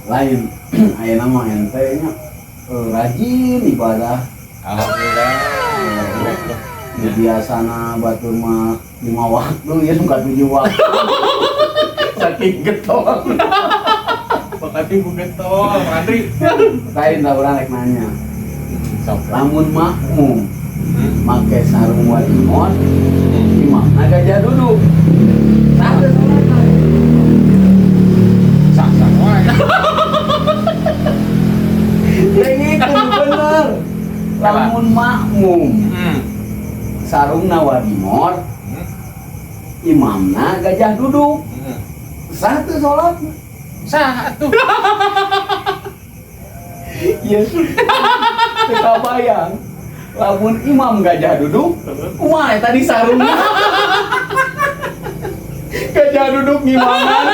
Lain, ayeuna mah ente nya rajin ibadah. Alhamdulillah. Nu biasana batur mah lima waktu ya suka tujuh waktu. Saking getol. Makasih Bu Getol, Andri. Lain lah, urang rek nanya. Sok. Lamun makmum make sarung wadimor, imamna gajah duduk. Sah teu salatna? Sah sah wae. Yang itu bener. Lamun makmum sarungna wadimor, imamna gajah duduk. Sah teu salatna? Sah atuh. Iya. Teu kabayang. Lamun imam gajah duduk, kumaha eta di sarungna? Gajah duduk ngimaman.